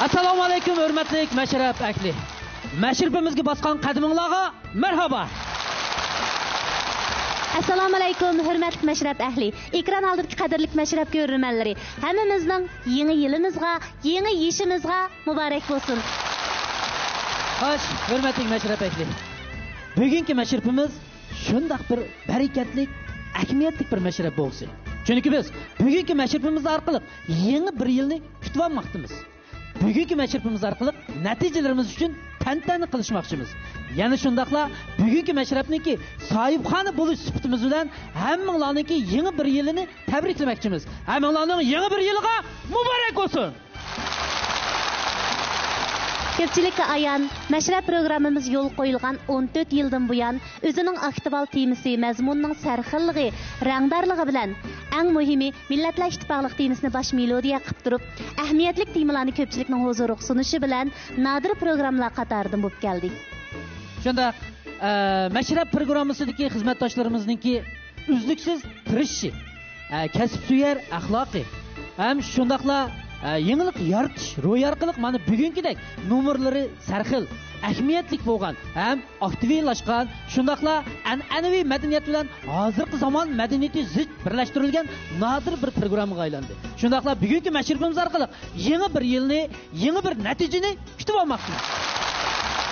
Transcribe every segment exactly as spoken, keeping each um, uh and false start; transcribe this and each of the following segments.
ئەسسالامۇ ئەلەيكۇم، ھۆرمەتلىك مەشرەپ ئەھلى. مەشرىپىمىزگە باسقان قەدىمىڭلارغا مەرھابا! ئەسسالامۇ ئەلەيكۇم، ھۆرمەتلىك مەشرەپ ئەھلى. ئېكران ئالدىدىكى قەدىرلىك مەشرەپ كۆرۈرمەنلىرى، ھەممىمىزنىڭ يېڭى يىلىمىزغا، يېڭى يېشىمىزغا مۇبارەك بولسۇن! خوش، ھۆرمەتلىك مەشرەپ ئەھلى. بۈگۈنكى مەشرىپىمىز شۇنداق بىر بەرىكەتلىك، ئەھمىيەتلىك بىر مەشرەپ بولسۇن. چۈنكى بىز بۈگۈنكى مەشرىپىمىز ئارقىلىق يېڭى بىر يىلنى كۈتۈۋالماقتىمىز. بۈگۈنكى مەشرىپىمىز ئارقىلىق نەتىجىلىرىمىز ئۈچۈن تەنتەنە قىلىشماقچىمىز. يەنە شۇنداقلا بۈگۈنكى مەشرەپنىڭكى ساھىبخانى بولۇش سۈپىتىمىز بىلەن ھەممىڭلارنىڭكى يېڭى بىر يىلىنى تەبرىكلىمەكچىمىز. ھەممىڭلارنىڭ يېڭى بىر يىلىغا مۇبارەك بولسۇن! كۆپچىلىككە ئايان، مەشرەپ پروگراممىمىز يولغا قويۇلغان ئون تۆت يىلدىن بۇيان، ئۆزىنىڭ ئاكتۇئال تېمىسى، مەزمۇنىنىڭ سەرخىللىقى، رەڭدارلىقى بىلەن، ئەڭ مۇھىمى، مىللەتلەر ئىتتىپاقلىقى تېمىسىنى باش مېلودىيە قىلىپ تۇرۇپ، ئەھمىيەتلىك تېمىلارنى كۆپچىلىكنىڭ ھۇزۇرىغا سۇنۇشى بىلەن، نادىر پروگراممىلار قاتارىدىن بولۇپ كەلدى. شۇنداق، ئە، مەشرەپ پروگراممىسىدىكى خىزمەتداشلىرىمىزنىڭكى ئۈزلۈكسىز تىرىشىشى، ئە، كەسىپسۆيەر ئەخلاقى ھەم شۇنداقلا، ئە، يېڭىلىق يارىتىش روھى ئارقىلىق مانا بۈگۈنكىدەك نومۇرلىرى سەرخىل، ئەھمىيەتلىك بولغان ھەم ئاكتىۋلاشقان، شۇنداقلا ئەنئەنىۋى مەدەنىيەت بىلەن ھازىرقى زامان مەدەنىيىتى زىچ بىرلەشتۈرۈلگەن نادىر بىر پروگراممىغا ئايلاندى. شۇنداقلا بۈگۈنكى مەشرىپىمىز ئارقىلىق يېڭى بىر يىلنى، يېڭى بىر نەتىجىنى كۈتۈپ ئالماقچىمىز.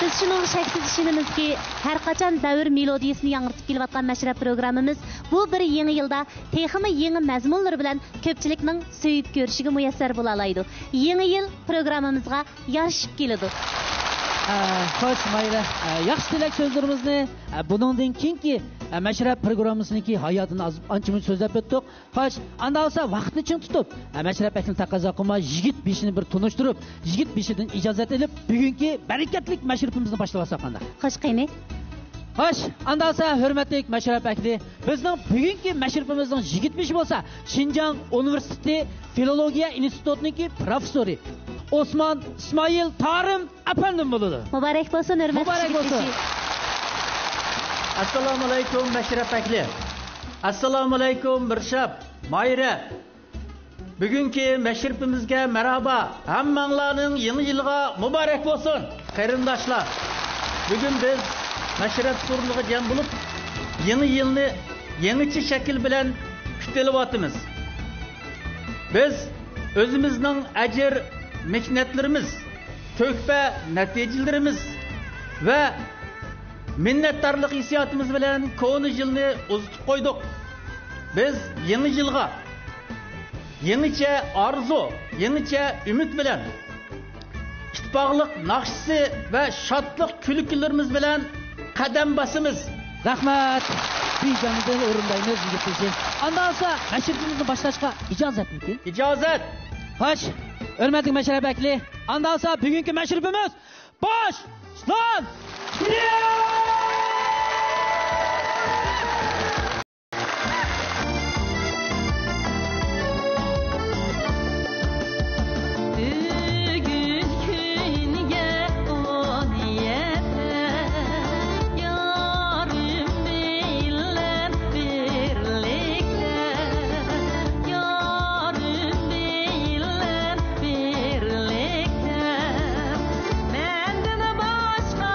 بىز شۇنىڭغا شەكسىز ئىشىنىمىزكى، ھەر قاچان دەۋر مېلودىيىسىنى ياڭرىتىپ كېلىۋاتقان مەشرەپ پروگراممىمىز بۇ بىر يېڭى يىلدا تېخىمۇ يېڭى مەزمۇنلىرى بىلەن كۆپچىلىكنىڭ سۆيۈپ كۆرۈشىگە مۇيەسسەر بولالايدۇ. يېڭى يىل پروگراممىمىزغا يارىشىپ كېلىدۇ. ئە، خوش، مايرا، ئە، ياخشى تىلەك سۆزلىرىمىزنى، ئە، بۇنىڭدىن كېيىنكى، ئە، مەشرەپ پروگراممىسىنىڭكى ھاياتىنى ئاز، ئانچە مۇنچە سۆزلەپ ئۆتتۇق. خوش، ئاندا بولسا ۋاقىتنى چىڭ تۇتۇپ، ئە، مەشرەپ ئەھلىنى تەقەززا قىلماي، يىگىت بېشىنى بىر تونۇشتۇرۇپ، يىگىت بېشىدىن ئىجازەت ئېلىپ، بۈگۈنكى بەرىكەتلىك مەشرىپىمىزنى باشلىۋالساق قانداق؟ خوش، قېنى. خوش، ئاندا بولسا ھۆرمەتلىك مەشرەپ ئەھلى، بىزنىڭ بۈگۈنكى مەشرىپىمىزنىڭ يىگىت بېشى بولسا شىنجاڭ ئۇنىۋېرسىتېتى فىلولوگىيە ئىنستىتۇتىنىڭكى پروفېسسورى ئوسمان ئىسمائىل تارىم ئەپەندىم بولىدۇ. مۇبارەك بولسۇن، ھۆرمەتلىك مۇبارەك بولسۇن. ئەسسالامۇ ئەلەيكۇم، مەشرەپ ئەھلى. ئەسسالامۇ ئەلەيكۇم، مىرشاب، مايرە. بۈگۈنكى مەشرىپىمىزگە مەرھابا، ھەممەڭلارنىڭ يېڭى يىلىغا مۇبارەك بولسۇن! قېرىنداشلار، بۈگۈن بىز مەشرەپ سورۇنىغا جەم بولۇپ، يېڭى يىلنى يېڭىچە شەكىل بىلەن كۈتۈۋاتىمىز. بىز ئۆزىمىزنىڭ ئەجىر مېھنەتلىرىمىز، تۆھپە نەتىجىلىرىمىز ۋە مىننەتدارلىق ھېسسىياتىمىز بىلەن كونا يىلنى ئۇزىتىپ قويدۇق. بىز يېڭى يىلغا يېڭىچە ئارزۇ، يېڭىچە ئۈمىد بىلەن، ئىتتىپاقلىق ناخشىسى ۋە شادلىق كۈلكىلىرىمىز بىلەن قەدەم باسىمىز. رەھمەت! بىجانىدىن ئورۇندايمىز يىگىت بېشى. ئاندا بولسا مەشرىپىمىزنى باشلاشقا ئىجازەتمىكىن؟ ئىجازەت! خوش، ھۆرمەتلىك مەشرەپ ئەھلى. ئاندا بولسا بۈگۈنكى مەشرىپىمىز باشلاندى! بۈگۈن كۈنگە ئون يەتتە، يارىم بىلەن بىرلىكتە، يارىم بىلەن بىرلىكتە، مەندىن باشقا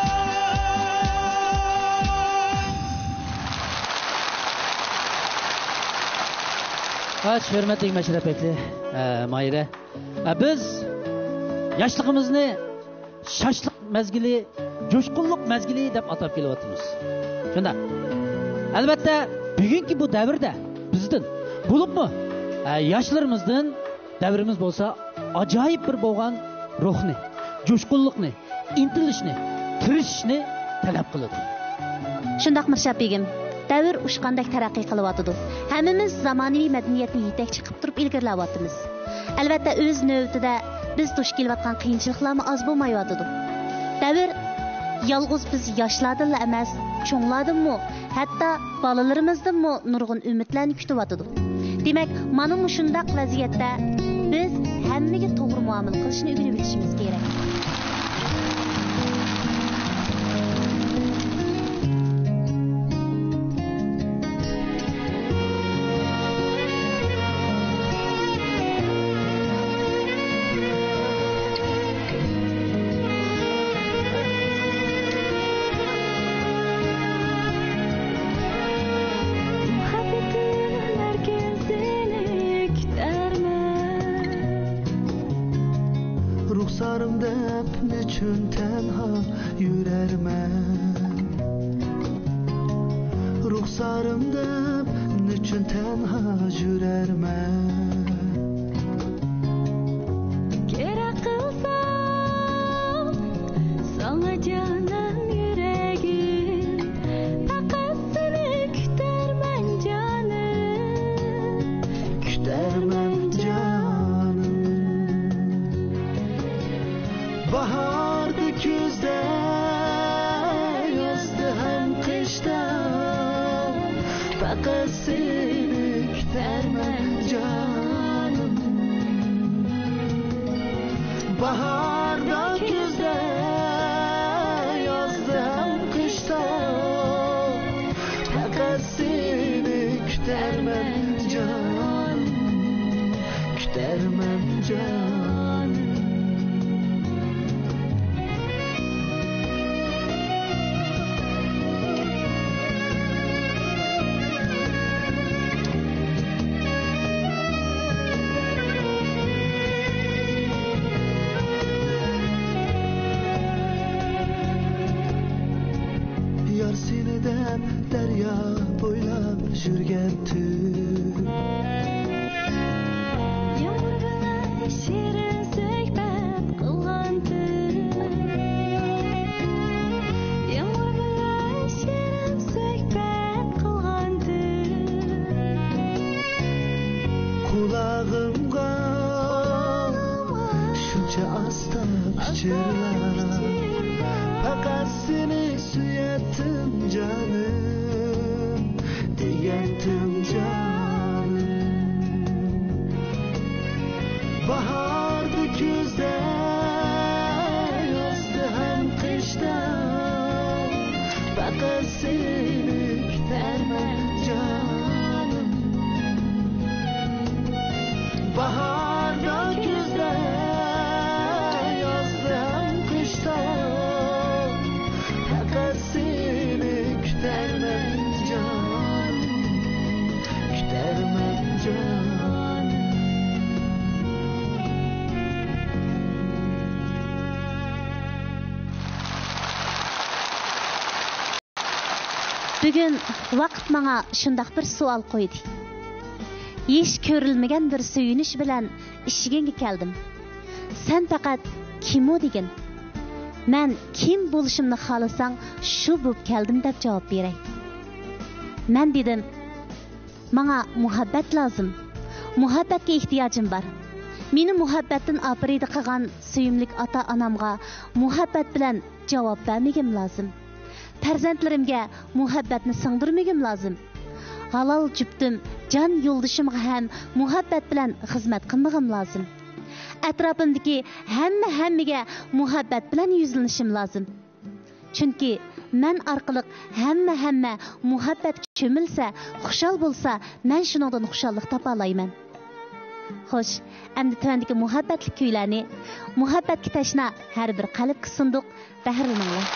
خوش، ھۆرمەتلىك مەشرەپ ئەھلى، ئە، ماھىرە. ئە، بىز ياشلىقىمىزنى شاشلىق مەزگىلى، جۇشقۇنلۇق مەزگىلى دەپ ئاتاپ كېلىۋاتىمىز. شۇنداق. ئەلۋەتتە، بۈگۈنكى بۇ دەۋردە بىزدىن، بولۇپمۇ، ئە، ياشلىرىمىزدىن دەۋرىمىز بولسا ئاجايىپ بىر بولغان روھنى، جۇشقۇنلۇقنى، ئىنتىلىشنى، تىرىشىشنى تەلەپ قىلىدۇ. شۇنداق، مىرشات بېگىم، دەۋر ئۇچقاندەك تەرەققىي قىلىۋاتىدۇ. ھەممىمىز زامانىۋى مەدەنىيەتنى يېتەكچى قىلىپ تۇرۇپ ئىلگىرىلەۋاتىمىز. ئەلۋەتتە، ئۆز نۆۋىتىدە بىز دۇچ كېلىۋاتقان قىيىنچىلىقلارمۇ ئاز بولمايۋاتىدۇ. دەۋر يالغۇز بىز ياشلاردىنلا ئەمەس، چوڭلاردىنمۇ، ھەتتا بالىلىرىمىزدىنمۇ نۇرغۇن ئۈمىدلەرنى كۈتۈۋاتىدۇ. دېمەك، مانا مۇشۇنداق ۋەزىيەتتە بىز ھەممىگە توغرا مۇئامىلە قىلىشنى ئۆگىنىۋېلىشىمىز كېرەك. مۇھەببىتىم مەركىزىنى كۈتەرمەن. رۇخسارىم دەپ نېچۈن تەنھا يۈرەرمەن؟ رۇخسارىم دەپ نېچۈن تەنھا يۈرەرمەن؟ كېرەك قىلسا ساڭا جانىم، يۈرىكىم، پەقەت سېنى كۈتەرمەن جانىم، كۈتەرمەن جانىم. باھاردا، كۈزدە، يازدا ھەم قىشتا پەقەت سېنى كۈتەرمەن جانىم. باھاردا، كۈزدە، يازدا ھەم قىشتا پەقەت سېنى كۈتەرمەن جانىم، كۈتەرمەن جانىم. يار سېنى دەپ دەريا بويلاپ يۈرگەنتىم. يامغۇر بىلەن شېرىن سۆھبەت قىلغانتىم. يامغۇر بىلەن شېرىن سۆھبەت قىلغانتىم. قۇلاغىمغا شۇنچە ئاستا پىچىرلاپ، پەقەت سېنى سۆيەتتىم جانىم، دېگەنتىم جانىم. باھاردا، كۈزدە، يازدا ھەم قىشتا پەقەت سېنى كۈتەرمەن جانىم. باھاردا، كۈزدە، يازدا ھەم قىشتا پەقەت سېنى كۈتەرمەن جانىم، كۈتەرمەن جانىم. بۈگۈن ۋاقىت ماڭا شۇنداق بىر سوئال قويدى. ھېچ كۆرۈلمىگەن بىر سۆيۈنۈش بىلەن ئىشىكىڭگە كەلدىم. سەن پەقەت كىم ئۇ دېگىن. مەن كىم بولۇشۇمنى خالىساڭ، شۇ بولۇپ كەلدىم دەپ جاۋاب بېرەي. مەن دېدىم، ماڭا مۇھەببەت لازىم. مۇھەببەتكە ئېھتىياجىم بار. مېنى مۇھەببەتتىن ئاپىرىدە قىلغان سۆيۈملۈك ئاتا-ئانامغا مۇھەببەت بىلەن جاۋاب بەرمىگىم لازىم. پەرزەنتلىرىمگە مۇھەببەتنى سىڭدۈرمىگىم لازىم. ھالال جۈپتۈم، جان يولدىشىمغا ھەم مۇھەببەت بىلەن خىزمەت قىلمىغىم لازىم. ئەتراپىمدىكى ھەممە ھەممىگە مۇھەببەت بىلەن يۈزلىنىشىم لازىم. چۈنكى مەن ئارقىلىق ھەممە ھەممە مۇھەببەتكە چۆمۈلسە، خۇشال بولسا، مەن شۇنىڭدىن خۇشاللىق تاپالايمەن. خوش، ئەمدى تۆۋەندىكى مۇھەببەتلىك كۈيلەرنى، مۇھەببەتكە تەشنا ھەر بىر قەلبكە سۇندۇق، بەھرىلىنىڭلار.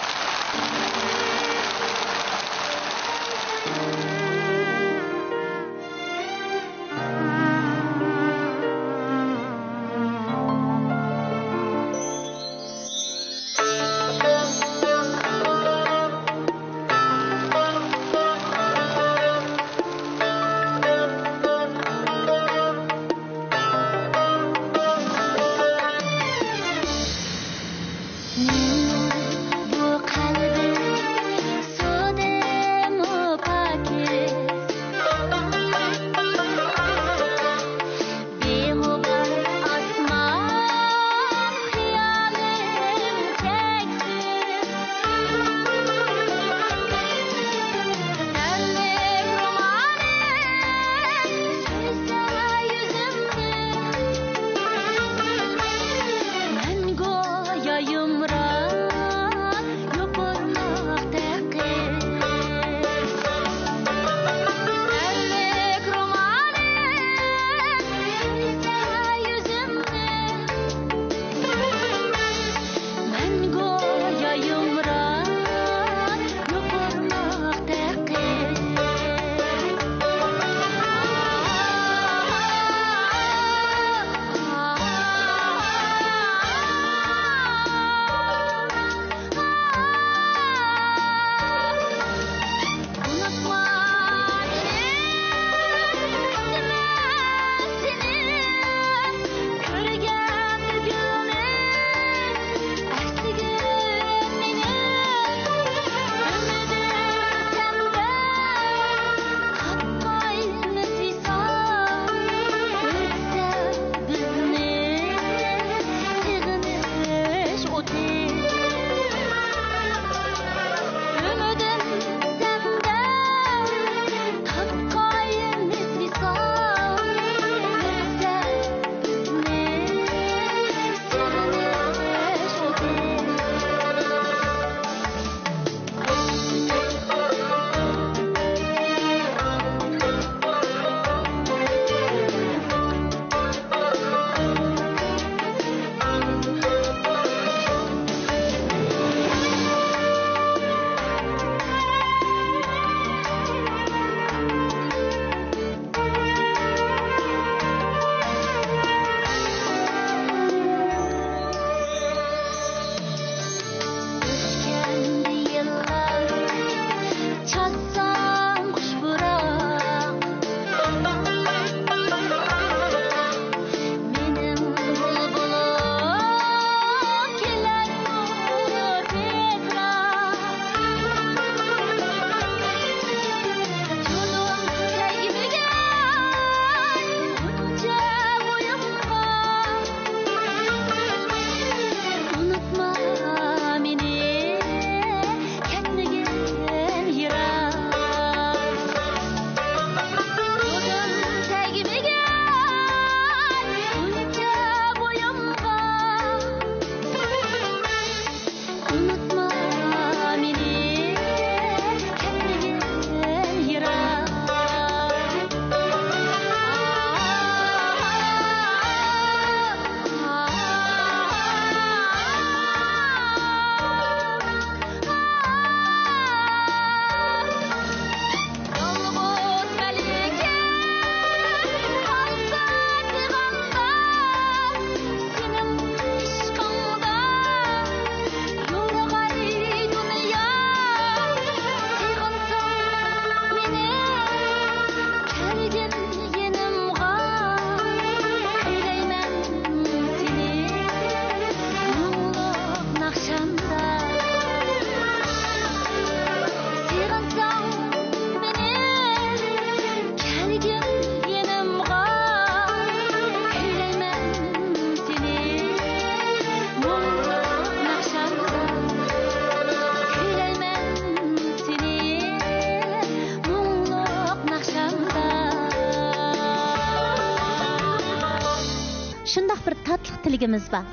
شۇنداق بىر تاتلىق تىلىكىمىز بار.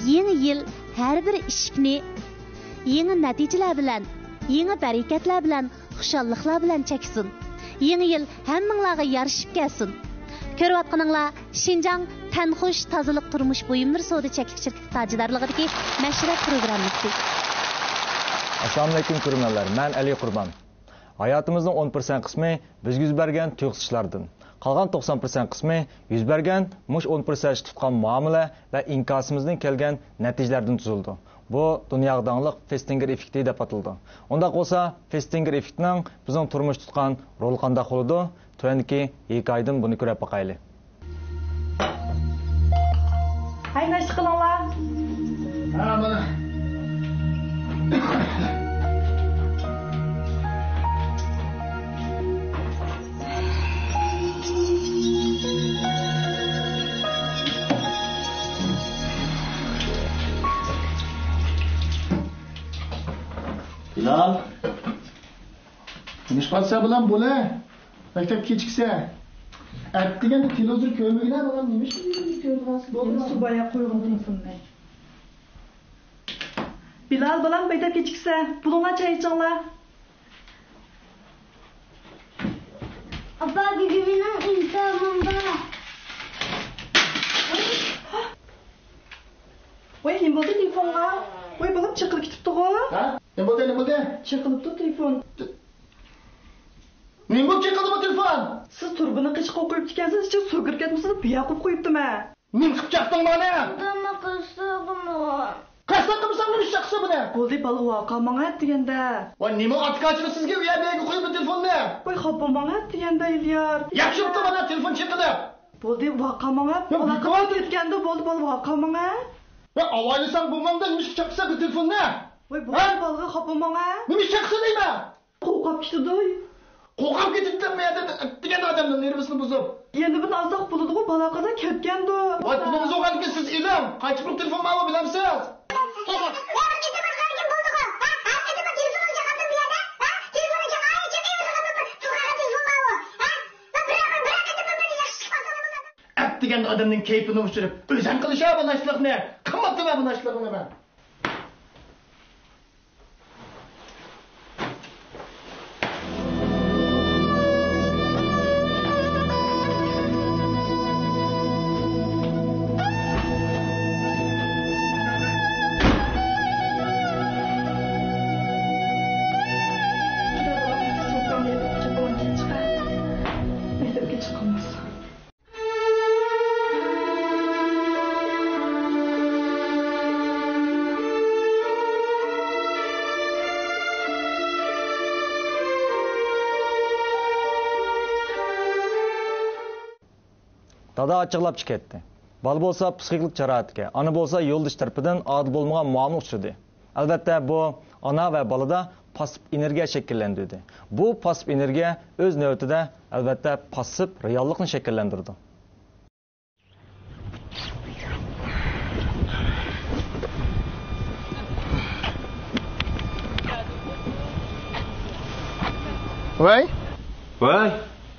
يېڭى يىل ھەر بىر ئىشىكنى يېڭى نەتىجىلەر بىلەن، يېڭى بەرىكەتلەر بىلەن، خۇشاللىقلار بىلەن چەكسۇن. يېڭى يىل ھەممىڭلارغا يارىشىپ كەلسۇن. كۆرۈۋاتقىنىڭلار شىنجاڭ تەنخۇش تازىلىق تۇرمۇش بۇيۇملىرى سودا چەكلىك شىركىتى تاجىدارلىقىدىكى مەشرەپ پروگراممىسى. ئەسسالامۇئەلەيكۇم كۆرۈرمەنلەر، مەن ئەلى قۇربان. ھاياتىمىزنىڭ ئون پىرسەنت قىسمى بىزگە يۈز بەرگەن تۇيۇقسىزلىشلاردىن، قالغان توقسان پىرسەنت قىسمى يۈز بەرگەن مۇشۇ ئون پىرسەنت تۇتقان مۇئامىلە ۋە ئىنكاسىمىزدىن كەلگەن نەتىجىلەردىن تۈزۈلىدۇ. بۇ دۇنياغا داڭلىق فېستىنگېر ئېففېكتى دەپ ئاتىلىدۇ. ئۇنداق بولسا، فېستىنگېر ئېففېكتىنىڭ بىزنىڭ تۇرمۇشتا تۇتقان رولى قانداق بولىدۇ؟ تۆۋەندىكى ھېكايىدىن بۇنى كۆرۈپ باقايلى. ھەي، ناشتا قىلىڭلار. ھە، مانا. بىلال. نېمىش قالسا بولام، بولە. مەكتەپ كېچىكسە. ئەتىگەندە تېلېۋىزور كۆرمىگىنە، بالام، نېمىش تېلېۋىزور كۆرىدىغانسىز؟ بولدى. سۇبايا قويغىن تېلېفوننى. بىلال، بالام، مەكتەپ كېچىكسە. بولۇڭلار، چاي ئىچىڭلار. ئاپا، بۈگۈن مېنىڭ ئىمتىھانىم بار. ۋاي، نېمە بولدى تېلېفونغا؟ ۋاي، بالام، چېقىلىپ كېتىپتىغۇ. ھە؟ نېمە بولدى، نېمە بولدى؟ چېقىلىپتۇ تېلېفون. نېمە بولۇپ چېقىلدى بۇ تېلېفون؟ سىز تۇرۇبىنى قىچىققا قويۇپتىكەنسىز، ئىچىگە سۇ كىرىپ كەتمىسۇن دەپ بىيا قىلىپ قويۇپتىمەن. نېمە قىلىپ چاقتىڭ مانا؟ داما قىلسىغۇمۇ. قەستەن قىلمىسام نېمە ئىش چاقسا بۇنى؟ بولدى، بالىغا ۋاقا ماڭا دېگەندە. ۋاي، نېمە ئاتىكاچىلىق سىزگە، ئۇ يەر بۇ يەرگە قويۇپ بۇ تېلېفوننى؟ ۋاي، خاپا ماڭا دېگەندە، ئىليار. ياخشى بوپتۇ، مانا تېلېفون چېقىلىپ. بولدى، ۋاقا ماڭا. يا، ئالاقە بىكار. كەتكەندە بولدى، بالا ۋاقا ماڭا. ۋاي، ئاۋايلىساڭ بولمامدا نېمە ئىش چاقسا بۇ تېلېفوننى؟ ۋاي، بولدى، ھە؟ بالىغا خاپا ماڭا. نېمە ئىش چاقسا دەيمەن؟ قورقۇپ كېتىدۇ. قورقۇپ كېتىپتۇ، مەن دېگەن ئادەمنىڭ نېرۋىسىنى بۇزۇپ. يەنە بىر ئازراق بولىدىغۇ، بالا قازا كەتكەندۇ. ۋاي، پۇلىڭىز بولغاندىكىن سىز ئېلىڭ. قانچە پۇل تېلېفون ماۋۇ بىلەمسىز؟ ئەتىگەن ئادەمنىڭ كەيپىنى ئۇچۇرۇپ، ئۆزۈڭ قىلىشا بۇ ناشتىلىقنى. قىممەتلىمە بۇ ناشتىلىقنى مەن. دادا ئاچچىقلاپ چىقىپ كەتتى. بالا بولسا پسىخىكىلىق جاراھەتكە، ئانا بولسا يولدىشى تەرىپىدىن ئادىل بولمىغان مۇئامىلىگە ئۇچرىدى. ئەلۋەتتە، بۇ ئانا ۋە بالىدا پاسسىپ ئېنېرگىيە شەكىللەندۈردى. بۇ پاسسىپ ئېنېرگىيە ئۆز نۆۋىتىدە، ئەلۋەتتە، پاسسىپ رېئاللىقنى شەكىللەندۈرىدۇ. ۋەي. ۋەي،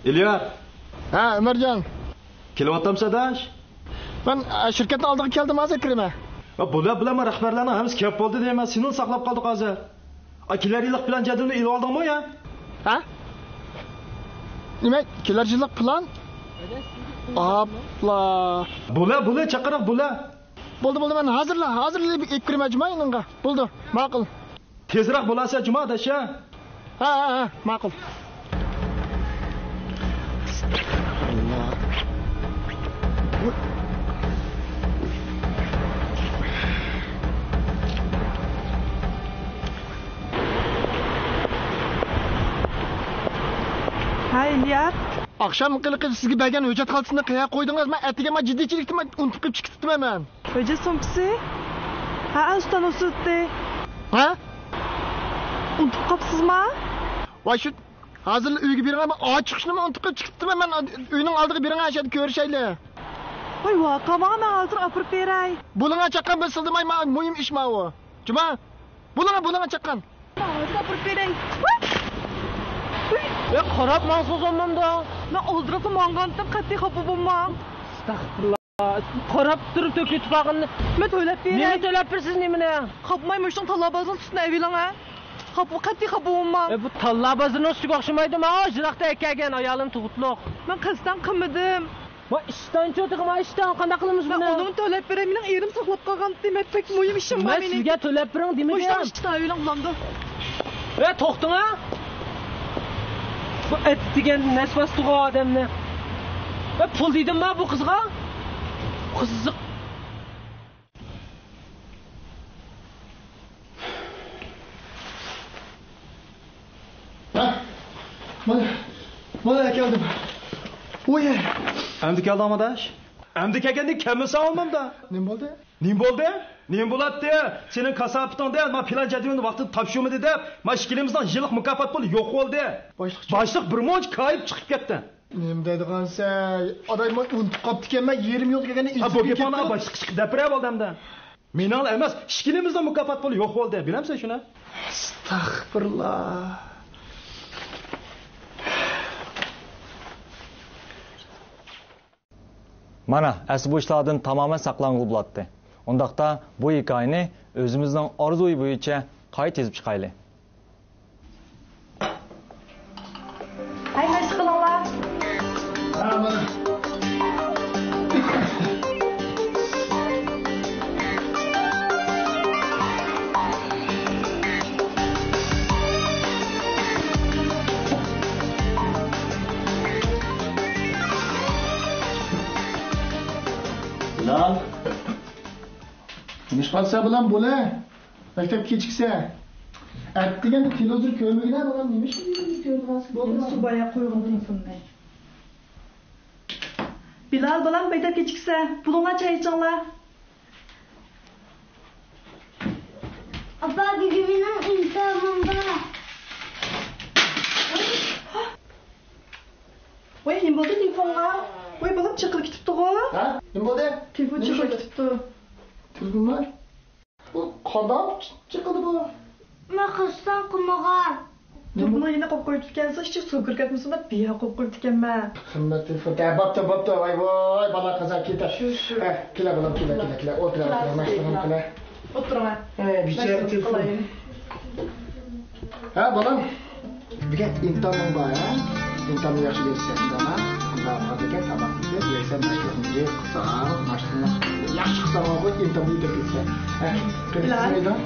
ئىليار. ھە، ئۆمەرجان. كېلىۋاتامسەن ئاداش؟ مەن، ئە، شىركەتنىڭ ئالدىغا كەلدىم، ھازىر كىرىمەن. ھە، بۇلار، بۇلار، مانا رەھبەرلەرنىڭ ھەممىسى كەپ بولدى دەيمەن، سېنىلا ساقلاپ قالدۇق ھازىر. ئا، كېلەر يىللىق پىلان جەدۋىلىنى ئېلىۋالدىڭمۇ يا؟ ھە؟ نېمە، كېلەر يىللىق پىلان؟ ئاپلا. بۇلار، بۇلار، چاقىرىق بۇلار. بولدى، بولدى، مەن ھازىرلا، ھازىرلا ئېلىپ كىرىمەن جۇما يېنىڭغا. بولدى، ماقۇل. تېزرەك بولارسەن جۇما ئاداش يا. ھە، ھە، ھە، ماقۇل. ھەي، ئىليار. ئاخشام قىلىقى سىزگە بەرگەن ھۆججەت خالتىسىنى قەيەرگە قويدىڭىز؟ مەن ئەتىگەن مانا جىددىيچىلىكتىن مەن ئۇنتۇپ قېلىپ چىقىپ كېتىپتىمەن مەن. ھۆججەت سومكىسى؟ ھە، ئۇستان ئۇسۇتتى. ھە؟ ئۇنتۇپ قاپسىزما؟ ۋاي شۇ، ھازىرلا ئۆيگە بېرىڭە، مەن ئاچ چىقىشنىمۇ ئۇنتۇپ قېلىپ چىقىپتىمەن مەن. ئۆينىڭ ئالدىغا بېرىڭە، ئاشۇ يەردە كۆرۈشەيلى. ۋاي ۋاقا ماڭا، مەن ھازىر ئاپىرىپ بېرەي. بولۇڭا چاققان، بىر سىلدىماي، ماڭا مۇھىم ئىش ماۋۇ. جۇما. بولۇڭا، بولۇڭا چاققان. ھازىر ئاپىرىپ بېرەي. ۋاي! ۋاي! ئەي، قاراپ ماڭسىڭىز بولمامدۇ؟ مەن ئالدىراپلا ماڭغانتىم، قەتئىي خاپا بولماڭ. ئەستەغپۇرۇللا. قاراپ تۇرۇپ تۆكۈۋېتىپ قالغىنىنى. مەن تۆلەپ بېرەي. نېمە تۆلەپ بېرىسىز، نېمىنى؟ قاپماي مۇشۇنىڭ تاللا بازىرىنىڭ سۈتىنى ئەۋېلىڭ، ھە؟ قاپما، قەتئىي قاپماڭ. ئە، بۇ تاللا بازىرىنىڭ سۈتىگە ئوخشىمايدۇ، ماۋۇ يىراقتا ئەكەلگەن ئايالىم تۇغۇتلۇق. مەن قەستەن قىلمىدىم. ما ئىشتانچۇ تېخى، ما ئىشتان، قانداق قىلىمىز بۇنى؟ مەن ئۇنىمۇ تۆلەپ بېرەي، مېنىڭ ئېرىم ساقلاپ قالغانتى، مەن بەك مۇھىم ئىشىم بار مېنىڭ. مەن سىزگە تۆلەپ بېرىڭ دېمىدىم. مۇشۇنىڭ ئىچىدە ئەۋېلىڭ بولامدۇ؟ ئە، توختىڭا! بۇ ئەتىگەن نەس باستىغۇ ئادەمنى. ئە، پۇل دېدىمما بۇ قىزغا؟ قىزىق. ھە؟ مانا، مانا كەلدىم. ۋوي. ئەمدى كەلدىڭمۇ ئاداش؟ ئەمدى كەلگەندە كەلمىسەڭ بولمامدا. نېمە بولدى؟ نېمە بولدى؟ نېمە بولاتتى؟ سېنىڭ كاساپىتىڭدە ما پىلان جەدۋىلىنى ۋاقتىدا تاپشۇرمىدى دەپ، ما ئىككىلىمىزنىڭ يىللىق مۇكاپات پۇلى يوق بولدى. باشلىقچە. باشلىق بىر مۇنچە كايىپ چىقىپ كەتتى. نېمە دەيدىغانسەن؟ ئاداي، مەن ئۇنتۇپ قاپتىكەنمەن، يېرىم يولغا كەلگەندە ھە، بۇ ئېسىمگە گېپىڭنى كېلىپ باشلىققا چىقىپ دەپ بېرەي بولدى ئەمدى. مېنىڭلا ئەمەس، ئىككىلىمىزنىڭ مۇكاپات پۇلى يوق بولدى، بىلەمسەن شۇنى؟ ئەستەغپۇرۇللا. مانا، ئەسلى بۇ ئىشلاردىن تامامەن ساقلانغىلى بولاتتى. ئۇنداقتا بۇ ھېكايىنى ئۆزىمىزنىڭ ئارزۇيى بويىچە قايتا يېزىپ چىقايلى. ھەي، مەشىق قىلىڭلار. بىلال. نېمىش قالسا بىلەن بولە. مەكتەپ كېچىكسە. ئەتىگەندە تېلېۋىزور كۆرمىگىنە بالام، نېمىش كۆرىدىغانسىز؟ بولدى، سۇبايا قويغىن تېلېفوننى. بىلال بالام، مەكتەپ كېچىكسە. بۇلۇڭلار، چاي ئىچىڭلار. ئاپا، بۈگۈن مېنىڭ ئىمتىھانىم بار. ۋاي، نېمە بولدى تېلېفونغا؟ ۋاي، بالام، چېقىلىپ كېتىپتىغۇ. ھە؟ نېمە بولدى؟ تېلېفون چېقىلىپ كېتىپتۇ. تېلېفونمۇ؟ بۇ قانداق چىقىدۇ بۇ؟ مەن قەستەن قىلمىغان. دۇبنىڭ يېنىغا قويۇپ قويۇپتىكەنسىز، ئىچىگە سۇ كىرىپ كەتمىسۇن دەپ بىيە قويۇپ قويۇپتىكەنمەن. قىممەت تېلېفون. ھە، بوپتۇ، بوپتۇ. ۋاي، ۋاي، بالا قازا كېتە. شۇ، شۇ. ھە، كېلە بالام، كېلە، كېلە، كېلە. ئولتۇرا، كېلە، ماشىنىغا كېلە. ئولتۇرۇڭ. ھە، بىچارە تېلېفون. ھە، بالام. بۈگۈن ئىمتىھانىڭ بار، ھە؟ ئىمتىھاننى ياخشى بېرىسەن، ئىنداما. ئۇنداق بولغاندىكىن، ساۋاقنى بېرىسەن، مەشقىلىقنى جىق قىلساڭ، ماشىقىڭنى ياخشى قىلساڭ، بۇ ئىمتىھاننى ئۆتۈپ كېتىسەن. ھە، قېنى، بىلال.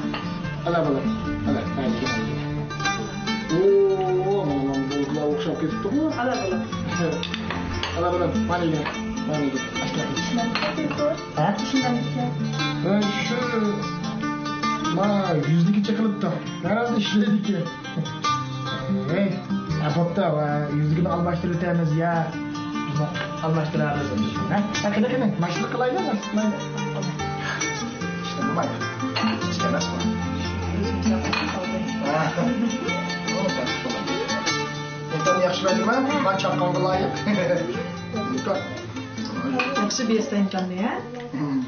ئالا، بالام. ئالا، ھە، كېلە، كېلە. ئوو، مانا، مانا، بۇلار ئوخشاپ كېتىپتىغۇ. ئالا، بالام. ئالا، بالام، مانا يېگىن، مانا يېگىن. ئاشۇنداق. ھە؟ ھە، شۇ، ما، يۈزلۈكى چېقىلىپتۇ. ھەرھالدا ئىشلەيدىكەن. ھەي، ھە، بوپتۇ، ۋە يۈزلۈكىنى ئالماشتۇرۇۋېتەرمىز يا. بىز ئالماشتۇرارمىز. ھە؟ ھە، قېنى، قېنى، ماشىنىلىق قىلايلى، ماشىنىلىق قىلايلى. ئىشتە بولمايدۇ. ئىشتە ئەمەس بۇ. ھە. ئىمتىھان ياخشى بەردىمۇ؟ مانا چاققانغا لايىق. ئىمتىھان. ياخشى بېرىپسەن ئىمتىھاننى، ھە؟ ھىم.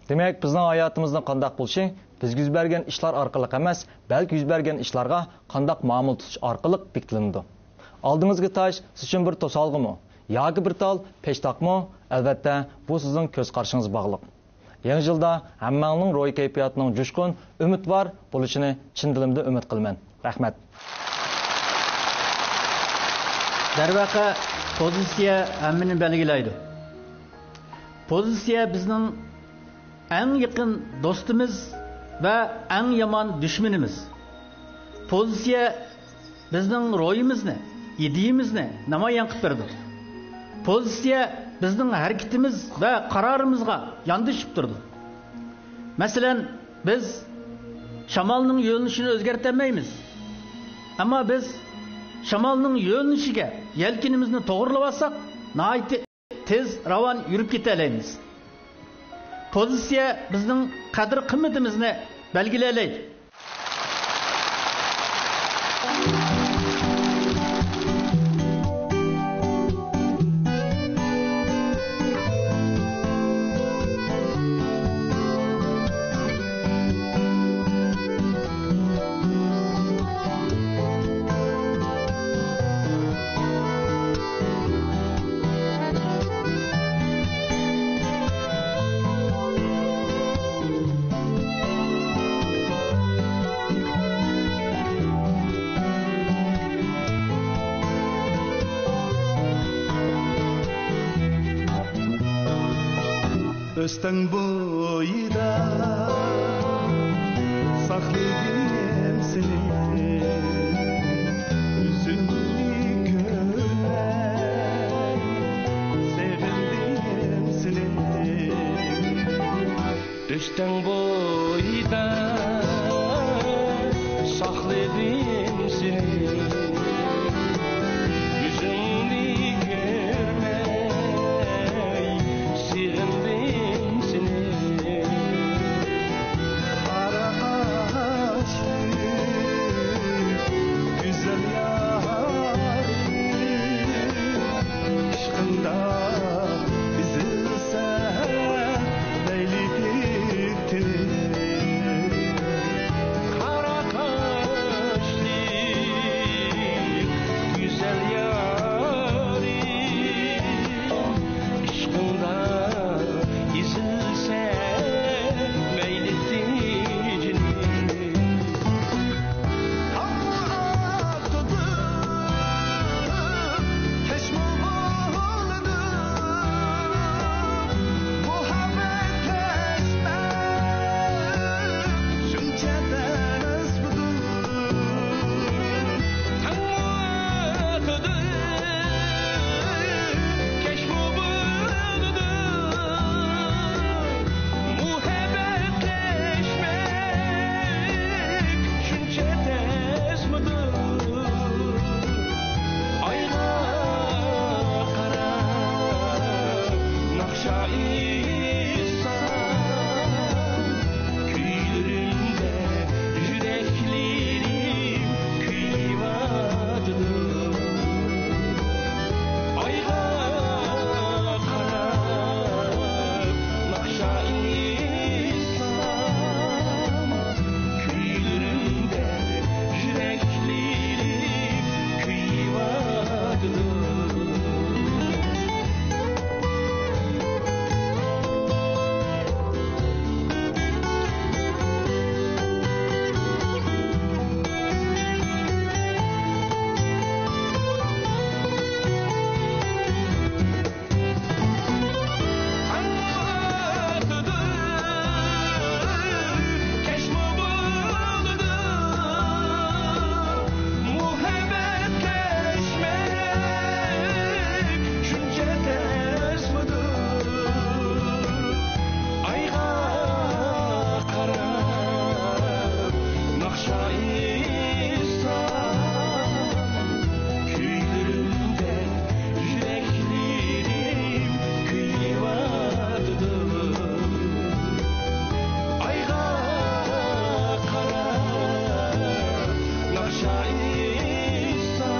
دېمەك، بىزنىڭ ھاياتىمىزنىڭ قانداق بولۇشى بىزگە يۈز بەرگەن ئىشلار ئارقىلىق ئەمەس، بەلكى يۈز بەرگەن ئىشلارغا قانداق مۇئامىلە تۇتۇش ئارقىلىق بېكىتىلىدۇ. ئالدىڭىزغا تاش سىز ئۈچۈن بىر توسالغۇمۇ ياكى بىر تال پەشتاقمۇ؟ ئەلۋەتتە، بۇ سىزنىڭ كۆز قارىشىڭىزغا باغلىق. يېڭى يىلدا ھەممەڭلارنىڭ روھىي كەيپىياتىنىڭ جۇشقۇن، ئۈمىدۋار بولۇشىنى چىن دىلىمدىن ئۈمىد قىلىمەن. رەھمەت. دەرۋەقە، پوزىتسىيە ھەممىنى بەلگىلەيدۇ. پوزىتسىيە بىزنىڭ ئەڭ يېقىن دوستىمىز ۋە ئەڭ يامان دۈشمىنىمىز. پوزىتسىيە بىزنىڭ روھىمىزنى، ئىدىيىمىزنى نامايان قىلىپ بېرىدۇ. پوزىتسىيە بىزنىڭ ھەرىكىتىمىز ۋە قارارىمىزغا ياندىشىپ تۇرىدۇ. مەسىلەن، بىز شامالنىڭ يۆنىلىشىنى ئۆزگەرتەلمەيمىز. ئەمما بىز شامالنىڭ يۆنىلىشىگە يەلكىنىمىزنى توغرىلىۋالساق، ناھايىتى تېز، راۋان يۈرۈپ كېتەلەيمىز. پوزىتسىيە بىزنىڭ قەدىر-قىممىتىمىزنى بەلگىلەيلى. ئۆستەڭ بويىدا ساقلىدىم سېنى، يۈزۈڭنى كۆرمەي سېغىندىم سېنى. ئۆستەڭ بويىدا ساقلىدىم سېنى، يۈزۈڭنى كۆرمەي سېغىندىم سېنى. قارا قاشلىق گۈزەل يارىم، ئىشقىڭدا ئېزىلسەم مەيلى تېنىم. قارا قاشلىق گۈزەل يارىم، ئىشقىڭدا ئېزىلسەم مەيلى تېنىم. تاڭ ئاتىدۇ، كەچمۇ بولىدۇ، مۇھەببەتلەشمەك شۇنچە تەسمىدۇ؟ تاڭ ئاتىدۇ، كەچمۇ بولىدۇ، مۇھەببەتلەشمەك شۇنچە تەسمىدۇ؟ ئايغا قاراپ ناخشا ئېيتسام، كۈيلىرىمدە يۈرەكلىرىم كۆيۈۋاتىدۇ. ئايغا قاراپ ناخشا ئېيتسام، كۈيلىرىمدە يۈرەكلىرىم كۆيۈۋاتىدۇ. ئايغا قاراپ ناخشا ئېيتسام، كۈيلىرىمدە يۈرەكلىرىم كۆيۈۋاتىدۇ. ئايغا قاراپ ناخشا ئېيتسام،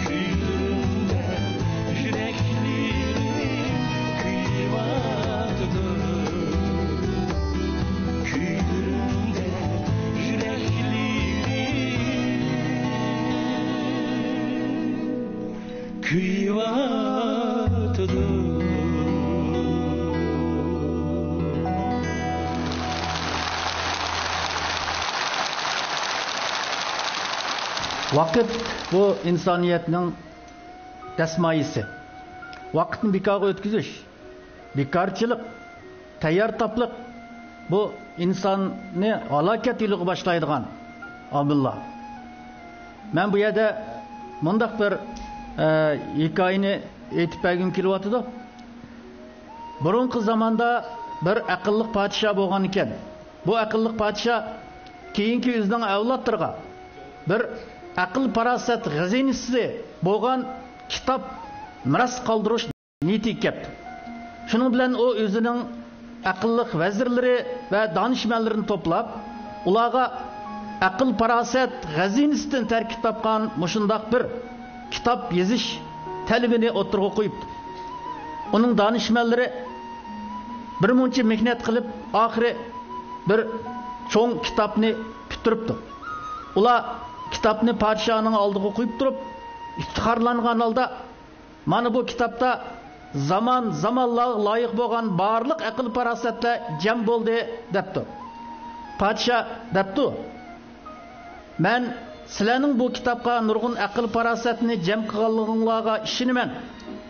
كۈيلىرىمدە يۈرەكلىرىم كۆيۈۋاتىدۇ. كۈيلىرىمدە يۈرەكلىرىم كۆيۈۋاتىدۇ. ۋاقىت بۇ ئىنسانىيەتنىڭ دەسمايىسى. ۋاقىتنى بىكارغا ئۆتكۈزۈش، بىكارچىلىق، تەييارتاپلىق، بۇ ئىنساننى ھالاكەت يولىغا باشلايدىغان ئامىللار. مەن بۇ يەردە مۇنداق بىر، ئە، ھېكايىنى ئېيتىپ بەرگۈم كېلىۋاتىدۇ. بۇرۇنقى زاماندا بىر ئەقىللىق پادىشاھ بولغان ئىكەن. بۇ ئەقىللىق پادىشاھ كېيىنكى ئۆزىنىڭ ئەۋلادلىرىغا بىر ئەقىل-پاراسەت خەزىنىسى بولغان كىتاب مىراس قالدۇرۇش نىيىتىگە كەپتۇ. شۇنىڭ بىلەن ئۇ ئۆزىنىڭ ئەقىللىق ۋەزىرلىرى ۋە دانىشمەنلىرىنى توپلاپ، ئۇلارغا ئەقىل-پاراسەت خەزىنىسىدىن تەركىب تاپقان مۇشۇنداق بىر كىتاب يېزىش تەلىپىنى ئوتتۇرىغا قويۇپتۇ. ئۇنىڭ دانىشمەنلىرى بىر مۇنچە مېھنەت قىلىپ، ئاخىرى بىر چوڭ كىتابنى پۈتتۈرۈپتۇ. ئۇلار كىتابنى پادىشاھنىڭ ئالدىغا قويۇپ تۇرۇپ، ئىپتىخارلانغان ھالدا، «مانا بۇ كىتابتا زامان، زامانلارغا لايىق بولغان بارلىق ئەقىل-پاراسەتلەر جەم بولدى» دەپتۇ. پادىشاھ دەپتۇ: «مەن سىلەرنىڭ بۇ كىتابقا نۇرغۇن ئەقىل-پاراسەتنى جەم قىلغانلىقىڭلارغا ئىشىنىمەن.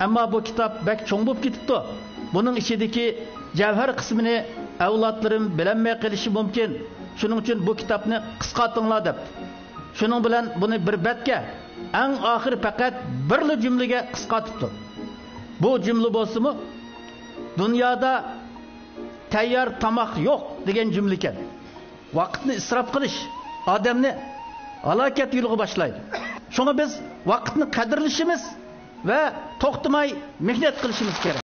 ئەمما بۇ كىتاب بەك چوڭ بولۇپ كېتىپتۇ. بۇنىڭ ئىچىدىكى جەۋھەر قىسمىنى ئەۋلادلىرىم بىلەلمەي قېلىشى مۇمكىن. شۇنىڭ ئۈچۈن بۇ كىتابنى قىسقارتىڭلار» دەپتۇ. شۇنىڭ بىلەن بۇنى بىر بەتكە، ئەڭ ئاخىرى پەقەت بىرلا جۈملىگە قىسقارتىپتۇ. بۇ جۈملە بولسىمۇ، «دۇنيادا تەييار تاماق يوق» دېگەن جۈملە ئىكەن. ۋاقىتنى ئىسراپ قىلىش ئادەمنى ھالاكەت يولىغا باشلايدۇ. شۇڭا بىز ۋاقىتنى قەدىرلىشىمىز ۋە توختىماي مېھنەت قىلىشىمىز كېرەك.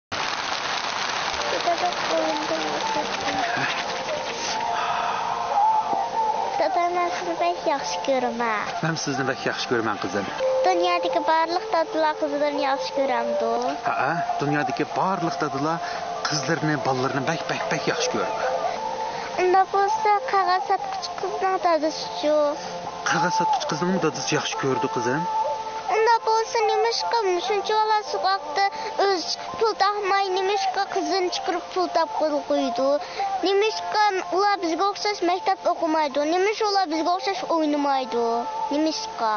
دادا، مەن سىزنى بەك ياخشى كۆرىمەن. مەن سىزنى بەك ياخشى كۆرىمەن، قىزىم. دۇنيادىكى بارلىق دادىلار قىزلىرىنى ياخشى كۆرەمدۇ؟ ھەئە، دۇنيادىكى بارلىق دادىلار قىزلىرىنى، بالىلىرىنى بەك، بەك، بەك ياخشى كۆرىدۇ. ئۇنداق بولسا، قەغەز ساتقۇچى قىزنىڭ دادىسىچۇ؟ قەغەز ساتقۇچى قىزنىڭمۇ دادىسى ياخشى كۆرىدۇ، قىزىم. ئۇنداق بولسا، نېمىشقا شۇنچىۋالا سوغۇقتا ئۆزى چىقىپ پۇل تاپماي، نېمىشقا قىزىنى چىقىرىپ پۇل تاپقىلى قويىدۇ؟ نېمىشقا ئۇلار بىزگە ئوخشاش مەكتەپتە ئوقۇمايدۇ؟ نېمىشقا ئۇلار بىزگە ئوخشاش ئوينىمايدۇ؟ نېمىشقا؟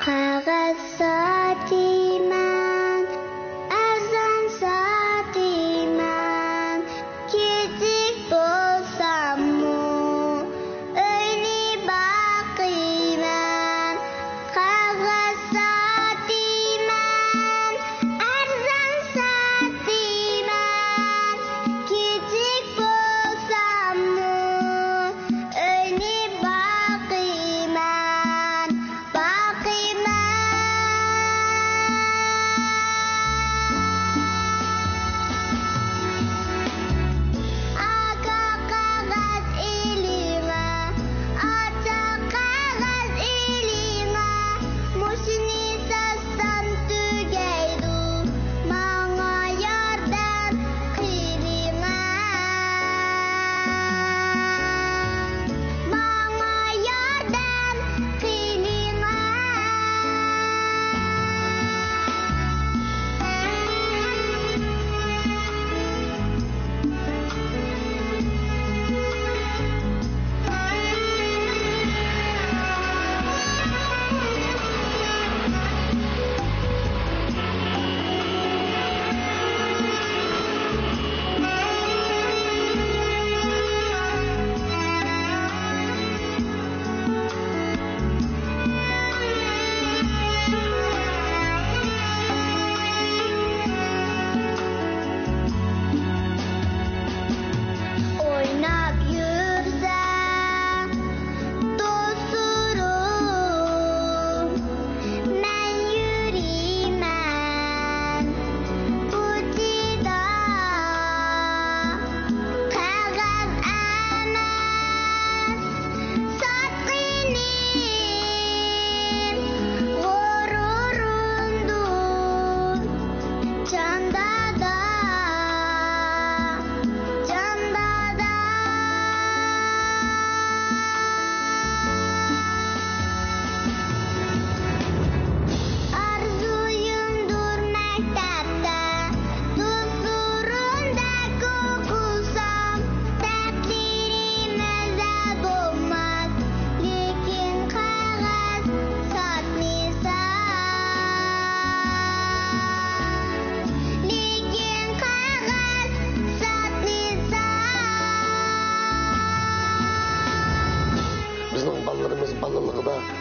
قەغەز ساتىمەن، ئەرزان ساتىمەن، كىچىك بولسا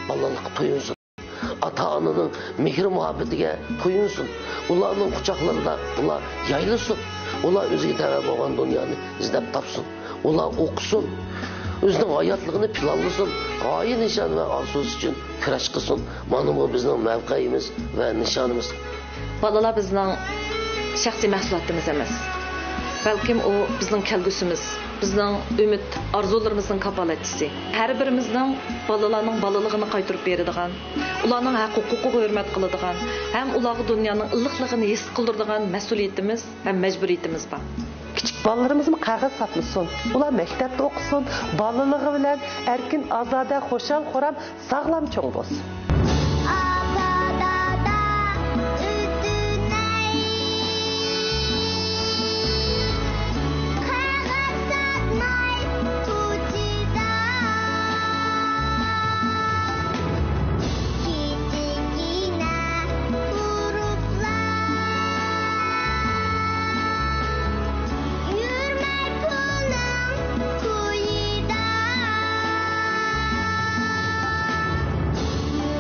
بالىلىققا تويۇنسۇن. ئاتا-ئانىنىڭ مېھرى-مۇھەببىتىگە تويۇنسۇن. ئۇلارنىڭ قۇچاقلىرىدا ئۇلار يايلىسۇن. ئۇلار ئۆزىگە تەۋە بولغان دۇنيانى ئىزدەپ تاپسۇن. ئۇلار ئوقۇسۇن. ئۆزىنىڭ ھاياتلىقىنى پىلانلىسۇن. غايە، نىشان ۋە ئارزۇسى ئۈچۈن كۈرەش قىلسۇن. مانا بۇ بىزنىڭ مەۋقەيىمىز ۋە نىشانىمىز. بالىلار بىزنىڭ شەخسىي مەھسۇلاتىمىز ئەمەس، بەلكىم ئۇ بىزنىڭ كەلگۈسىمىز، بىزنىڭ ئۈمىد، ئارزۇلىرىمىزنىڭ كاپالەتچىسى. ھەر بىرىمىزنىڭ بالىلارنىڭ بالىلىقىنى قايتۇرۇپ بېرىدىغان، ئۇلارنىڭ ھەق-ھوقۇقىغا ھۆرمەت قىلىدىغان ھەم ئۇلارغا دۇنيانىڭ ئىللىقلىقىنى ھېس قىلدۇرىدىغان مەسئۇلىيىتىمىز ھەم مەجبۇرىيىتىمىز بار. كىچىك بالىلىرىمىزمۇ قەغەز ساتمىسۇن. ئۇلار مەكتەپتە ئوقۇسۇن، بالىلىقى بىلەن ئەركىن، ئازادە، خۇشال-خۇرام، ساغلام چوڭ بولسۇن. ئاتا-دادا ئۆتۈنەي، قەغەز ساتماي كوچىدا. كىچىككىنە تۇرۇپلا، يۈرمەي پۇلنىڭ تويىدا.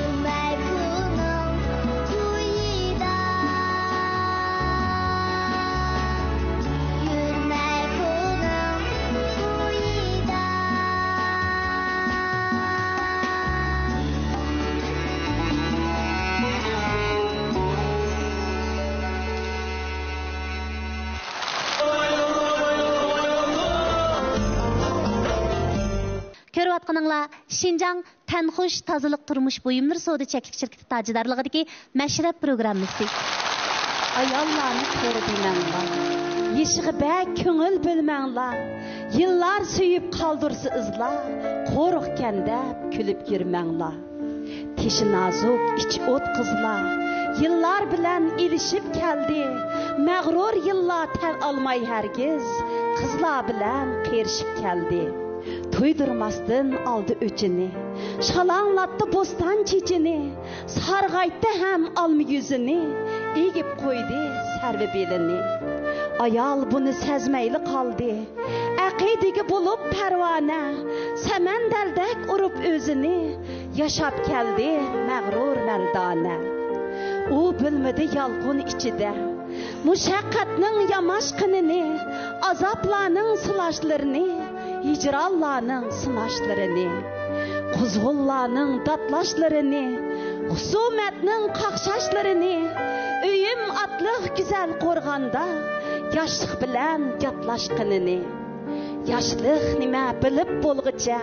يۈرمەي پۇلنىڭ تويىدا. يۈرمەي پۇلنىڭ تويىدا. كۆرۈۋاتقىنىڭلار شىنجاڭ تەنخۇش تازىلىق تۇرمۇش بۇيۇملىرى سودا چەكلىك شىركىتى تاجدارلىقىدىكى مەشرەپ پروگراممىسى. ئاياللارنى خور دېمەڭلار، يېشىغا بەك كۆڭۈل بۆلمەڭلار. يىللار سۆيۈپ قالدۇرسا ئىزلار، قورۇقكەن دەپ كۈلۈپ يۈرمەڭلار. تېشى نازۇك، ئىچى ئوت قىزلار، يىللار بىلەن ئېلىشىپ كەلدى. مەغرۇر يىللار تەن ئالماي ھەرگىز، قىزلار بىلەن قېرىشىپ كەلدى. تۇيدۇرماستىن ئالدى ئۆچىنى، شالاڭلاتتى بوستان چېچىنى، سارغايتتى ھەم ئالما يۈزىنى، ئېگىپ قويدى سەرۋە بېلىنى. ئايال بۇنى سەزمەيلا قالدى، ئەقىدىگە بولۇپ پەرۋانە، سەمەندەلدەك ئۇرۇپ ئۆزىنى، ياشاپ كەلدى مەغرۇر مەردانە. ئۇ بىلمىدى يالقۇن ئىچىدە مۇشەققەتنىڭ ياماشقىنىنى، ئازابلارنىڭ سىلاشلىرىنى، ھىجرانلارنىڭ سىناشلىرىنى، قۇزغۇنلارنىڭ داتلاشلىرىنى، خۇسۇمەتنىڭ قاقشاشلىرىنى، ئۆيۈم ئاتلىق گۈزەل قورغاندا ياشلىق بىلەن ياتلاشقىنىنى. ياشلىق نېمە بىلىپ بولغۇچە،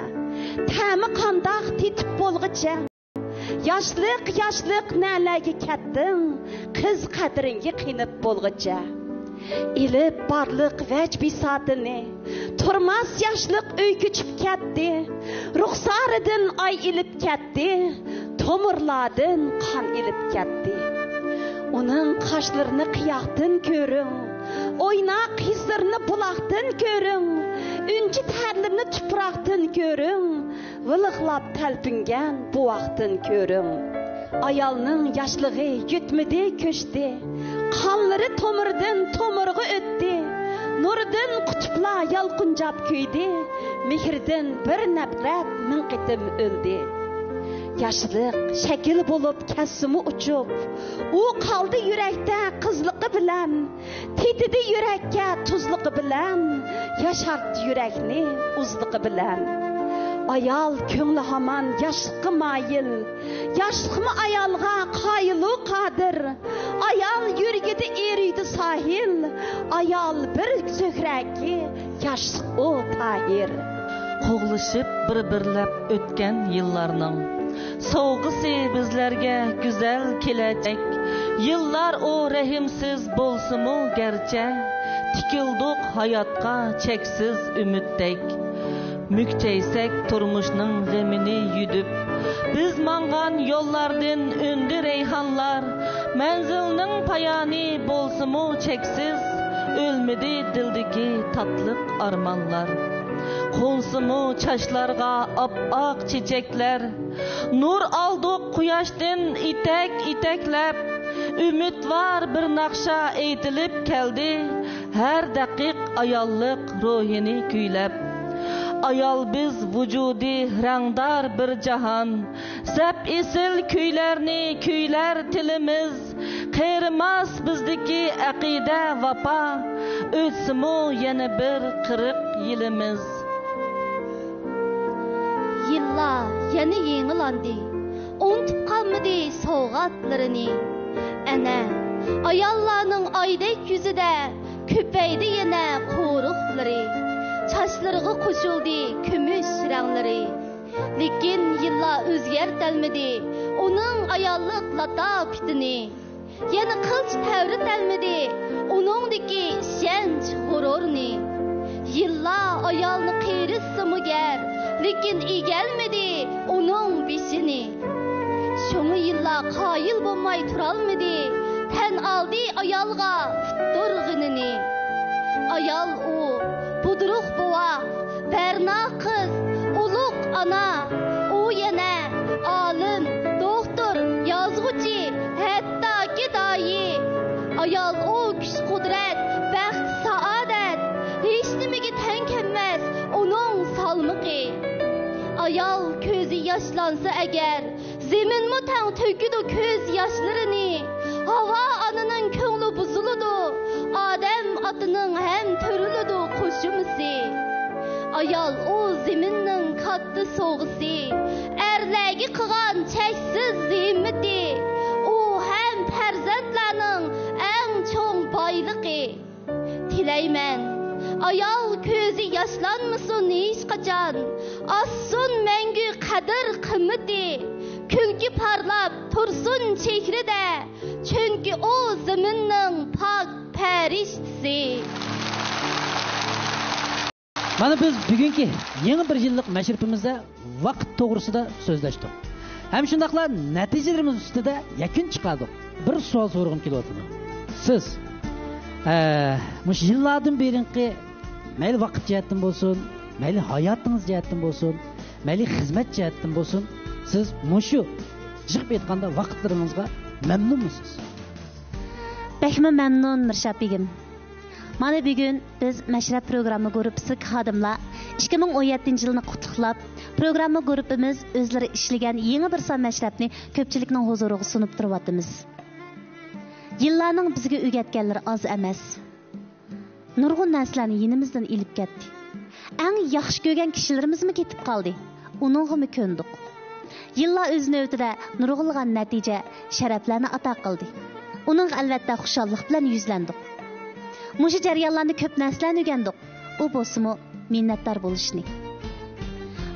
تەمى قانداق تېتىپ بولغۇچە، ياشلىق، ياشلىق، نەلەرگە كەتتىڭ، قىز قەدرىڭگە قېنىپ بولغۇچە. ئېلىپ بارلىق ۋەج بىساتىنى، تۇرماس ياشلىق ئۆي كۆچۈپ كەتتى. رۇخسارىدىن ئاي ئېلىپ كەتتى، تومۇرلاردىن قان ئېلىپ كەتتى. ئۇنىڭ قاشلىرىنى قىياقتىن كۆرۈڭ، ئويناق ھېسىرنى بۇلاقتىن كۆرۈڭ، ئۈنچە تەرلىرىنى تۇپراقتىن كۆرۈڭ، ۋىلىقلاپ تەلپۈنگەن بوۋاقتىن كۆرۈڭ. ئايالنىڭ ياشلىقى يۈتمىدى، كۆچتى. قانلىرى تومۇردىن تومۇرغا ئۆتتى. نۇردىن قۇتۇپلار يالقۇنجاپ كۆيدى. مېھىردىن بىر نەپرەت مىڭ قېتىم ئۆلدى. ياشلىق شەكىل بولۇپ كەتسىمۇ ئۇچۇپ، ئۇ قالدى يۈرەكتە قىزلىقى بىلەن. تېتىدى يۈرەككە تۇزلۇقى بىلەن، ياشارتتى يۈرەكنى ئۇزلۇقى بىلەن. ئايال كۆڭلى ھامان ياشلىققا مايىل، ياشلىقمۇ ئايالغا قايىلۇ قادىر. ئايال يۈرىكىدە ئېرىيدۇ ساھىل، ئايال بىر زۆھرەكى، ياشلىق ئۇ تاھىر. قوغلىشىپ بىر-بىرلەپ ئۆتكەن يىللارنىڭ سوۋغىسى بىزلەرگە گۈزەل كېلەچەك. يىللار ئۇ رەھىمسىز بولسىمۇ گەرچە، تىكىلدۇق ھاياتقا چەكسىز ئۈمىدتەك. مۈكچەيسەك تۇرمۇشنىڭ غېمىنى يۈدۈپ، بىز ماڭغان يوللاردىن ئۈندى رەيھانلار. مەنزىلنىڭ پايانى بولسىمۇ چەكسىز، ئۆلمىدى دىلدىكى تاتلىق ئارمانلار. قونسىمۇ چاچلارغا ئاپئاق چېچەكلەر، نۇر ئالدۇق قۇياشتىن ئېتەك-ئېتەكلەپ. ئۈمىدۋار بىر ناخشا ئېيتىلىپ كەلدى، ھەر دەقىق ئاياللىق روھىنى كۈيلەپ. ئايال بىز ۋۇجۇدى رەڭدار بىر جاھان، زەپ ئېسىل كۈيلەرنى كۈيلەر تىلىمىز، قېرىماس بىزدىكى ئەقىدە ۋاپا، ئۆتسىمۇ يەنە بىر قىرىق يىلىمىز. يىللار يەنە يېڭىلاندى، ئۇنتۇپ قالمىدى سوۋغاتلىرىنى. ئەنە، ئاياللارنىڭ ئايدەك يۈزىدە كۆپەيدى يەنە قورۇقلىرى، چاچلىرىغا قوشۇلدى كۈمۈش رەڭلىرى. لېكىن يىللار ئۆزگەرتەلمىدى ئۇنىڭ ئاياللىق لاتاپىتىنى. يەنە قىلچە تەۋرىتەلمىدى ئۇنىڭدىكى ئىشەنچ غۇرۇرنى. يىللار ئايالنى قېرىتسىمۇ گەر، لېكىن ئېگەلمىدى ئۇنىڭ بېشىنى. شۇڭا يىللار قايىل بولماي تۇرالمىدى، تەن ئالدى ئايالغا ئۇتتۇرغىنىنى. ئايال ئۇ، بۇدرۇق بوۋاق، بەرنا قىز، ئۇلۇغ ئانا، ئۇ يەنە ئالىم، دوختۇر، يازغۇچى، ھەتتاكى دايى. ئايال ئۇ كۈچ-قۇدرەت، بەخت-سائادەت، ھېچنېمىگە تەڭ كەلمەس ئۇنىڭ سالمىقى. ئايال كۆزى ياشلانسا ئەگەر، زېمىنمۇ تەڭ تۆكىدۇ كۆز ياشلىرىنى. ھاۋا ئانىنىڭ كۆڭلى بۇزۇلىدۇ، ئادەم ئاتىنىڭ ھەم تۆرۈلىدۇ قوشۇمىسى. ئايال ئۇ زېمىننىڭ كاتتا سوۋغىسى، ئەرلەرگە قىلغان چەكسىز ھىممىتى. ئۇ ھەم پەرزەنتلەرنىڭ ئەڭ چوڭ بايلىقى. تىلەيمەن، ئايال كۆزى ياشلانمىسۇن ھېچقاچان، ئاشسۇن مەڭگۈ قەدىر-قىممىتى، كۈلكە پارلاپ تۇرسۇن چېھرىدە، چۈنكى ئۇ زېمىننىڭ پاك پەرىشتىسى. مانا، بىز بۈگۈنكى يېڭى بىر يىللىق مەشرىپىمىزدە ۋاقىت توغرىسىدا سۆزلەشتۇق. ھەم شۇنداقلا نەتىجىلىرىمىز ئۈستىدە يەكۈن چىقاردۇق. بىر سوئال سورىغۇم كېلىۋاتىدۇ. سىز، ئە، مۇشۇ يىللاردىن بېرىنقى، مەيلى ۋاقىت جەھەتتىن بولسۇن، مەيلى ھاياتىڭىز جەھەتتىن بولسۇن، مەيلى خىزمەت جەھەتتىن بولسۇن، سىز مۇشۇ جىق ئېيتقاندا ۋاقىتلىرىڭىزغا مەمنۇنمۇسىز؟ بەكمۇ مەمنۇن، مىرشات بېگىم. مانا، بۈگۈن بىز مەشرەپ پروگرامما گۇرۇپپىسىدىكى خادىملار ئىككى مىڭ ئون يەتتىنچى يىلنى قۇتلۇقلاپ، پروگرامما گۇرۇپپىمىز ئۆزلىرى ئىشلىگەن يېڭى بىر سان مەشرەپنى كۆپچىلىكنىڭ ھۇزۇرىغا سۇنۇپ تۇرۇۋاتىمىز. يىللارنىڭ بىزگە ئۆگەتكەنلىرى ئاز ئەمەس. نۇرغۇن نەرسىلەرنى يېنىمىزدىن ئېلىپ كەتتى. ئەڭ ياخشى كۆرگەن كىشىلىرىمىزمۇ كېتىپ قالدى. ئۇنىڭغىمۇ كۆندۇق. يىللار ئۆز نۆۋىتىدە نۇرغۇنلىغان نەتىجە، شەرەپلەرنى ئاتا قىلدى. ئۇنىڭغا ئەلۋەتتە خۇشاللىق بىلەن يۈزلەندۇق. مۇشۇ جەريانلاردا كۆپ نەرسىلەرنى ئۆگەندۇق. ئۇ بولسىمۇ مىننەتدار بولۇشنى.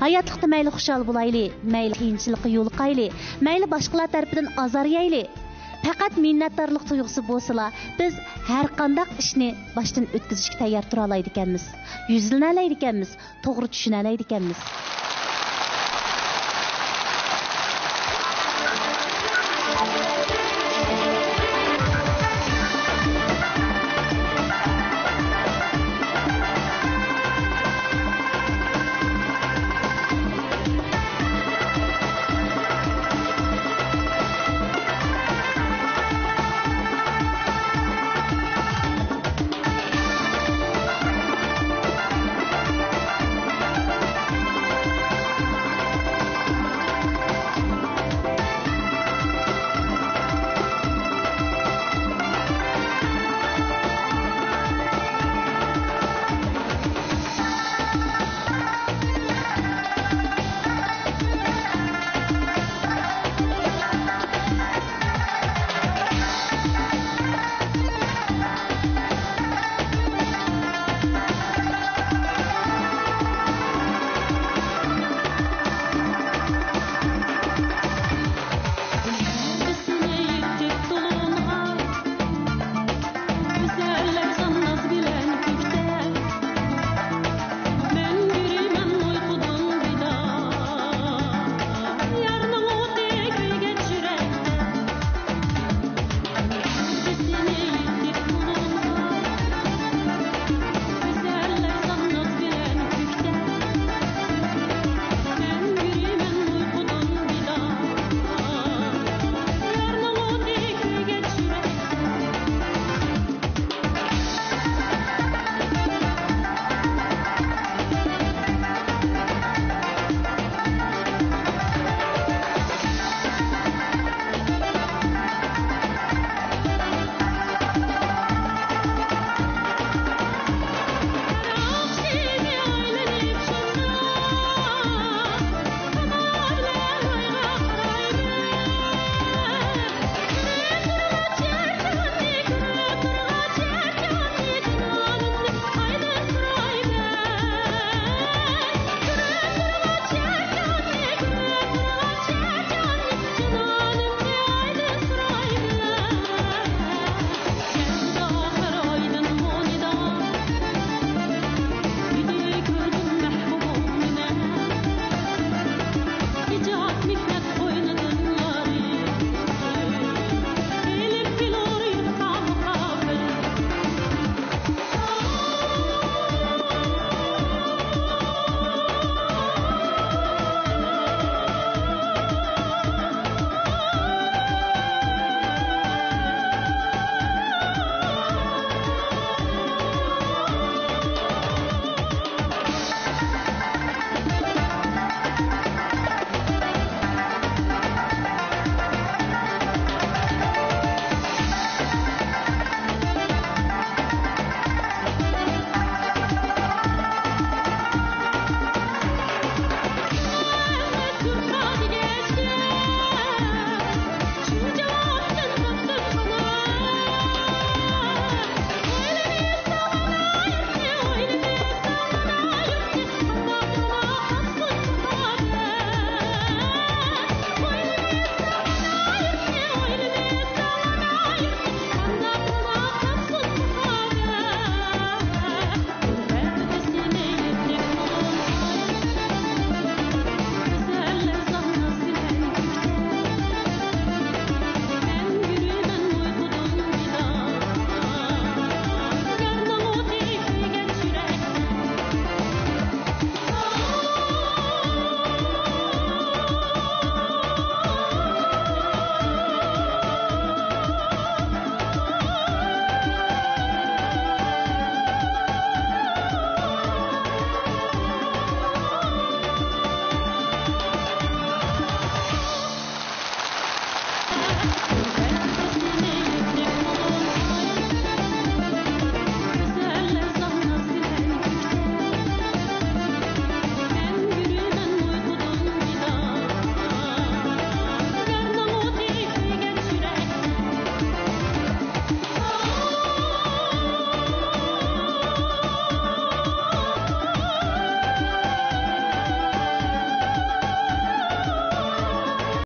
ھاياتلىقتا مەيلى خۇشال بولايلى، مەيلى قىيىنچىلىققا يولۇقايلى، مەيلى باشقىلار تەرىپىدىن ئازار يەيلى، پەقەت مىننەتدارلىق تۇيغۇسى بولسىلا، بىز ھەرقانداق ئىشنى باشتىن ئۆتكۈزۈشكە تەييار تۇرالايدىكەنمىز، يۈزلىنەلەيدىكەنمىز، توغرا چۈشىنەلەيدىكەنمىز.